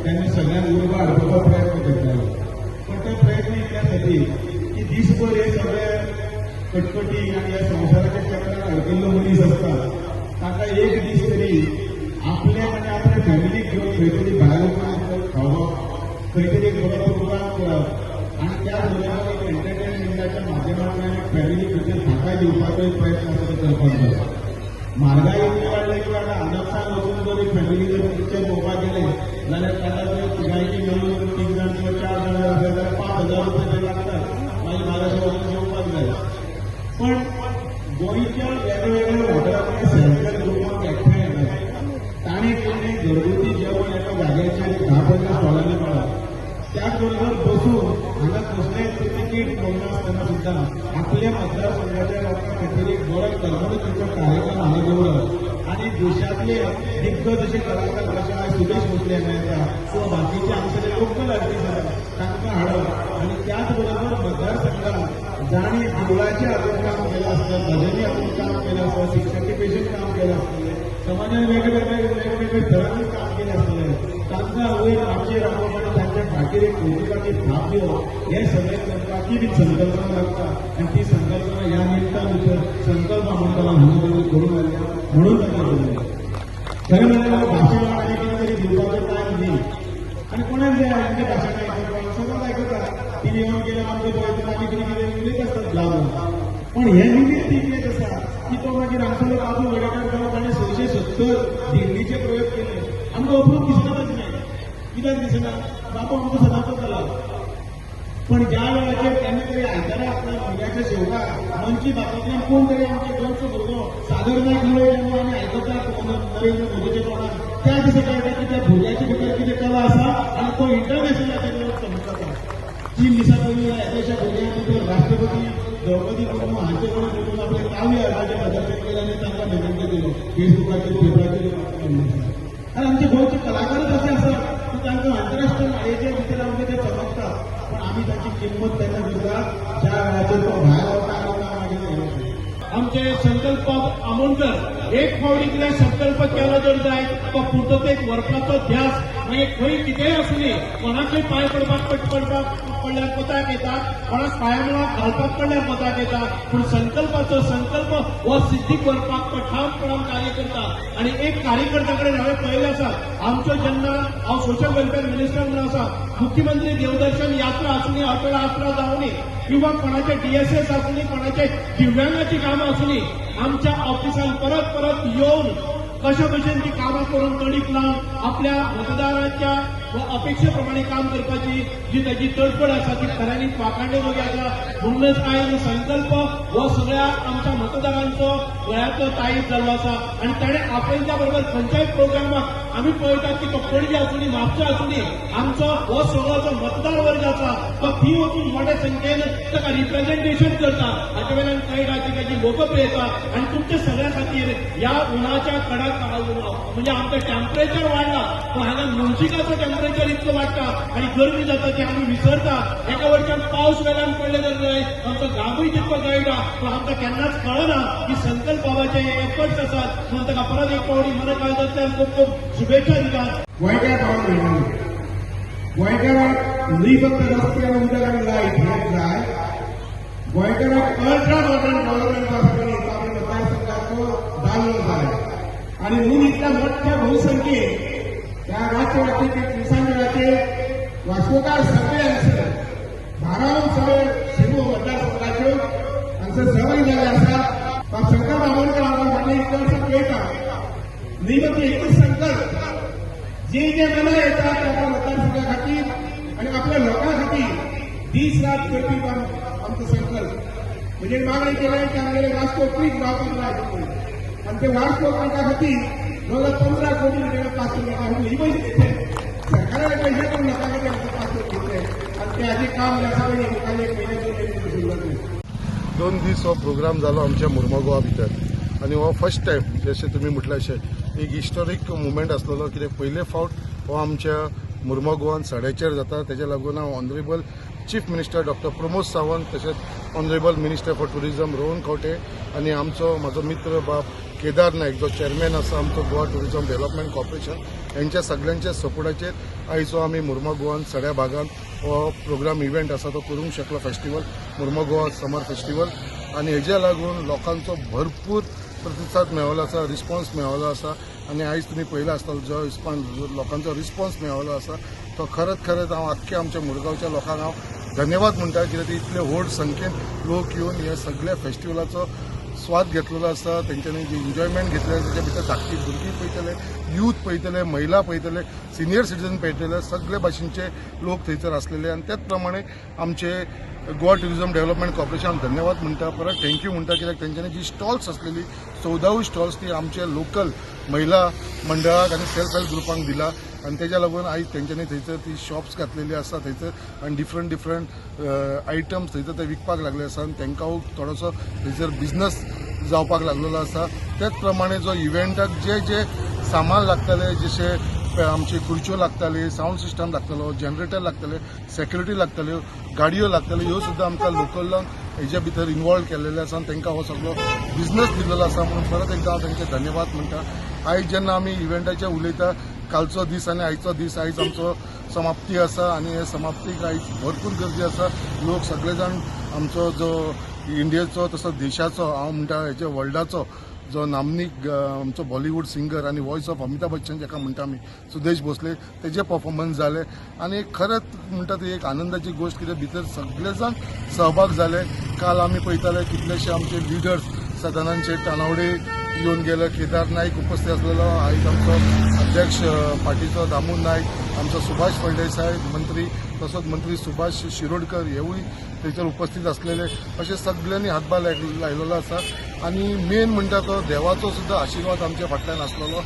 तेन्ना सगळ्यांक उर्बा हाडपाचो प्रयत्न करतालो. पण ते प्रयत्न इतल्या खातीर की दीसभर हे सगळे कटकटी आनी ह्या संवसाराच्या चक्रात अडकिल्लो मनीस आसता, ताका एक दीस तरी आपल्याक आनी आपल्या फॅमिलीक घेवन खंय तरी भायर वचून खावप, खंय तरी एक बरो प्रोग्राम करप आनी त्याच बरोबर एक एंटरटेनमेंटाच्या माध्यमांतल्यान एक फॅमिलीक भितर थाकाय दिवपाचो एक प्रयत्न आसा तो करपाक जाय. म्हारगाय इतली वाडल्या की आतां आदर्शान वचून जर एक फॅमिली जर पिक्चर पळोवपाक गेले जाल्यार ताका जर तिगांयची मेळून तीग जाण किंवा चार जाण जर आसले जाल्यार 5,000 रुपया ते लागतात. मागीर बाराशे वचून जेवपाक जाय. पण गोंयच्या वेगवेगळ्या वाठारांतले सेल्फ हेल्प ग्रुपांक एकठांय येतात, ताणें केल्लें घरगुती जेवण एका जाग्याचेर 10-15 स्टॉलांनी मेळप, त्याच बरोबर बसून हांगा कसलेंच तिकीट नासतना सुद्दां आपल्या मतदारसंघाच्या लोकां खातीर एक बरो करमणुकीचो कार्यक्रम हांगा दवरप आनी देशांतले दिग्गज अशे कलाकार जशे आयज सुदेश भोसले हांगा येता किंवा बाकीचे आमचे लोकल आर्टिस्ट आसा तांकां हाडप आनी त्याच बरोबर मतदारसंघात जांणी देवळाचें हातूंत काम केलें आसता, भजनी हातूंत काम केलें आसता, शिक्षकी पेशेन काम केलें आसतलें, समाजान वेगवेगळे वेगवेगळे थरांनी काम केलें आसतलें, तांकां वयर माचयेर आपोवप आनी तांच्या फाटीर एक कौतुकाची थाप दिवप, हें सगळें करपाक ती बी संकल्पना लागता. आनी ती संकल्पना ह्या निमतान भितर संकल्प आमोणकरान हांगा करून आयल्या म्हणून ताका दिलें. खरें म्हणल्यार भाशण आनी कितें तरी दिवपाचो टायम न्ही आनी कोणाक जाय आमचें भाशण आयकपाक, सगळ्यांक आयकता. टिव्ही ऑन केल्यार आमकां पळयतात, आनी कितें कितें उलयत आसतात ब्ला. पण हें निमित्त इतलेंच आसा की तो मागीर आमचो बाबू गडेकार जालो, ताणें 670 दिंडीचे प्रयोग केले. आमकां अप्रूप दिसना ताचें. कित्याक दिसना? बाबू आमकां सदांच जाला. पण ज्या वेळाचेर केन्ना तरी आयतारा आपल्या भुरग्याच्या शेवटाक मन की बातांतल्यान कोण तरी आमच्या गोंयचो भुरगो सागर नायक मुळे जेन्ना आमी आयकतात नरेंद्र मोदीच्या तोंडान, त्या दिसा कळटा की त्या भुरग्याच्या भितर कितें कला आसा आनी तो इंटरनॅशनलाचेर चमकता. 3 दिसां पयलीं येद्याशा भुरग्यान भितर राष्ट्रपती द्रौपदी मुर्मू हांचे कडेन वचून आपलें काव्य अर्जाचें प्रदर्शन केलें आनी तांकां मेमेंटो दिलो. फेसबुकाचेर पेपराचेर आनी आमचे गोंयचे कलाकारच अशे आसात की तांकां आंतरराष्ट्रीय माळयेचे भितर आमचे ते चमकतात. पण आमी तांची किंमत तेन्ना करतात ज्या वेळाचेर तो भायर वता आनी तां मागीर आमचे संकल्प आमोणकर एक फावटी कितें संकल्प केलो जर जाय तो पुर्ततेक व्हरपाचो ध्यास मागीर खंय कितेंय आसूं, कोणाकय पांय पडपाक पडपाक पडल्यार कोताक येता, कोणाक पांयामुळाक घालपाक पडल्यार कोताक येता, पूण संकल्पाचो संकल्प हो सिद्धीक व्हरपाक तो ठामपणान कार्य करता. आनी एक कार्यकर्त्या कडेन हांवें पळयलें आसा, आमच्यो जेन्ना हांव सोशल वेलफेअर मिनिस्टर म्हणून आसा, मुख्यमंत्री देवदर्शन यात्रा आसूं, अटल यात्रा जावं किंवा कोणाचे डीएसएस आसूं, कोणाचे दिव्यांगाची कामां आसूं, आमच्या ऑफिसान परत परत येवन कशा भशेन ती कामां करून तडीक लावन आपल्या मतदारांच्या अपेक्षे प्रमाणे काम करपाची जी ताची तडफड आसा ती खऱ्यांनीच वाखाणणे जोगी आसा. म्हणूनच आयज संकल्प हो सगळ्या आमच्या मतदारांचो गळ्याचो ताईत जाल्लो आसा. आनी ताणें आपयल्या बरोबर खंयच्याय प्रोग्रामाक आमी पळयतात की तो पणजे आसूं, म्हापशा आसूं, आमचो हो सगळो जो मतदार वर्ग आसा तो थंय वचून मोठ्या संख्येन ताका रिप्रेझेंटेशन करता. हाचे वयल्यान कळटा की ताची लोकप्रियता. आनी तुमच्या सगळ्या खातीर ह्या उन्हाच्या कडक म्हणजे आमचें टेम्परेचर वाडला, पूण हांगा मुळशिकाचो टेम्परेचर इतलो वाडटा आनी गरमी जाता ती आमी विसरता. एका वर्सान पावस वेल्यान पडले जर जाय आमचो घामूय तितको गळटा, पूण आमकां केन्नाच कळना की संकल्प बाबाचे हे एफर्ट्स आसात. म्हणून ताका परत एक फावटी मना काळजांतल्यान खूब खूब शुभेच्छा दिता. गोंयकार भावन भयणांनो, गोंयकाराक न्ही फक्त रस्ते आनी उदक आनी लायट हें जाय, गोंयकाराक अल्ट्रा मॉडर्न डेव्हलपमेंट आसा पळय तो आपल्या मतदारसंघाचो जाल्लो जाय. आनी म्हणून इतल्या मोठ्या बहुसंख्येन ह्या रातच्या राती दिसांच्या वास्कोकार सगळे हांगसर भारावन सगळे शिमो मतदारसंघाच्यो हांगसर सहभागी जाल्ले आसा. संकल्प आमोणकर आमकां फाटल्या इतल्या वर्सां पळयता, न्ही फक्त एकूच संकल्प जे जे मना येता ते आपल्या मतदारसंघा खातीर आनी आपल्या लोकां खातीर दीस रात करपी आमचो संकल्प. म्हणजे मागणी केल्या की आमगेले वास्को क्रीक जावपाक जाय आनी ते वास्को क्रिका खातीर जवळ 15 कोटी रुपया पास करून ही पैसे दितले, सरकाराचे पैसे करून लोकां खातीर आमकां पास करून दितले आनी ते हाजें काम जें आसा पळय मुखार एक म्हयन्या 2 म्हयने सुरू जातलें. 2 दीस हो प्रोग्राम जालो आमच्या मुर्मागोवा भितर आनी हो फर्स्ट टायम जशें तुमी म्हटलें अशें एक हिस्टोरीक मुवमेंट आसलेलो, कित्याक पयले फावट हो आमच्या मुर्मागोवान सड्याचेर जाता. तेज्या लागून हांव honourable chief minister doctor Pramod Sawant, तशेंच honourable minister for tourism Rohan Khaunte आनी आमचो म्हाजो मित्र बाब केदार नायक जो चेअरमॅन आसा आमचो गोवा टुरिजम डेव्हलपमेंट कॉर्पोरेशन हेंच्या सगळ्यांच्या सपोर्टाचेर आयज हो आमी मुर्मागोवान सड्या भागान हो प्रोग्राम इव्हेंट आसा तो करूंक शकलो, फेस्टिवल मुर्मागोवा समर फेस्टिवल. आनी हेज्या लागून लोकांचो भरपूर प्रतिसाद मेळ्ळो आसा, रिस्पॉन्स मेळ्ळो आसा. आनी आयज तुमी पळयला आसतलो जो रिस्पॉन्स, लोकांचो रिस्पॉन्स मेळ्ळो आसा तो खरंच खरेंच हांव आख्ख्या आमच्या मुरगांवच्या लोकांक हांव धन्यवाद म्हणटा, कित्याक ते इतले व्हड संख्येन लोक येवन ह्या सगळ्या फेस्टिवलाचो स्वाद घेतलेलो आसा. तेंच्यांनी जी एन्जॉयमेंट घेतलें तेच्या भितर धाकटी भुरगीं पळयतले, यूथ पळयतले, महिला पळयतले, सिनियर सिटीजन पळयतले, सगळे भाशेंचे लोक थंयसर आसलेले. आनी त्याच प्रमाणे आमचे गोवा टुरिझम डेव्हलपमेंट कॉर्पोरेशन धन्यवाद म्हणटा, परत thank you म्हणटा, कित्याक तेंच्यांनी जी स्टॉल्स आसलेली 14वूय स्टॉल्स ती आमचे लोकल महिला मंडळाक आनी सेल्फ हेल्प ग्रुपांक दिला. आनी तेज्या लागून आयज तेंच्यांनी थंयसर ती शॉप्स घातलेली आसा थंयसर आनी डिफरंट डिफरंट आयटम्स थंयसर ते विकपाक लागले आसा आनी तांकां थोडोसो थंयसर बिजनस जावपाक लागलेलो आसा. त्याच प्रमाणे जो इव्हेंटाक जे जे सामान लागताले, जशे आमची खुर्च्यो लागताली, सावंड सिस्टम लागतालो, जनरेटर लागताले, सेक्युरिटी लागताल्यो, गाडयो लागताल्यो, ह्यो सुद्दां आमकां लोकलांक हेज्या भितर इन्वॉल्व केल्लेले आसा आनी तांकां हो सगळो बिजनस दिल्लेलो आसा म्हणून परत एकदां हांव तांचे धन्यवाद म्हणटा. आयज जेन्ना आमी इव्हेंटाचे उलयता, कालचो दीस आनी आयचो दीस, आयज आमचो समाप्ती आसा आनी हे समाप्तीक आयज भरपूर गर्दी आसा. लोक सगळे जाण आमचो जो इंडियेचो तसो देशाचो, हांव म्हणटा हेजे वर्ल्डाचो जो नामनीक आमचो बॉलिवूड सिंगर आनी वॉयस ऑफ अमिताभ बच्चन जाका म्हणटा आमी, सुदेश भोसले, तेजे परफॉर्मन्स जाले. आनी खरेंच म्हणटा ती एक आनंदाची गोश्ट, कित्याक भितर सगळे जाण सहभाग जाले. काल आमी पळयताले कितलेशे आमचे लिडर्स, सदानंद शेट तानावडे येवन गेले, केदार नाईक उपस्थित आसलेलो, आयज आमचो अध्यक्ष पार्टीचो दामू नायक, आमचो सुभाष फळदेसाय मंत्री, तसोच मंत्री सुभाष शिरोडकर हेवूय थंयसर उपस्थित आसलेले. अशे सगळ्यांनी हातभार लायलेलो आसा आनी मेन म्हणटा तो देवाचो सुद्दां आशिर्वाद आमच्या फाटल्यान आसलेलो.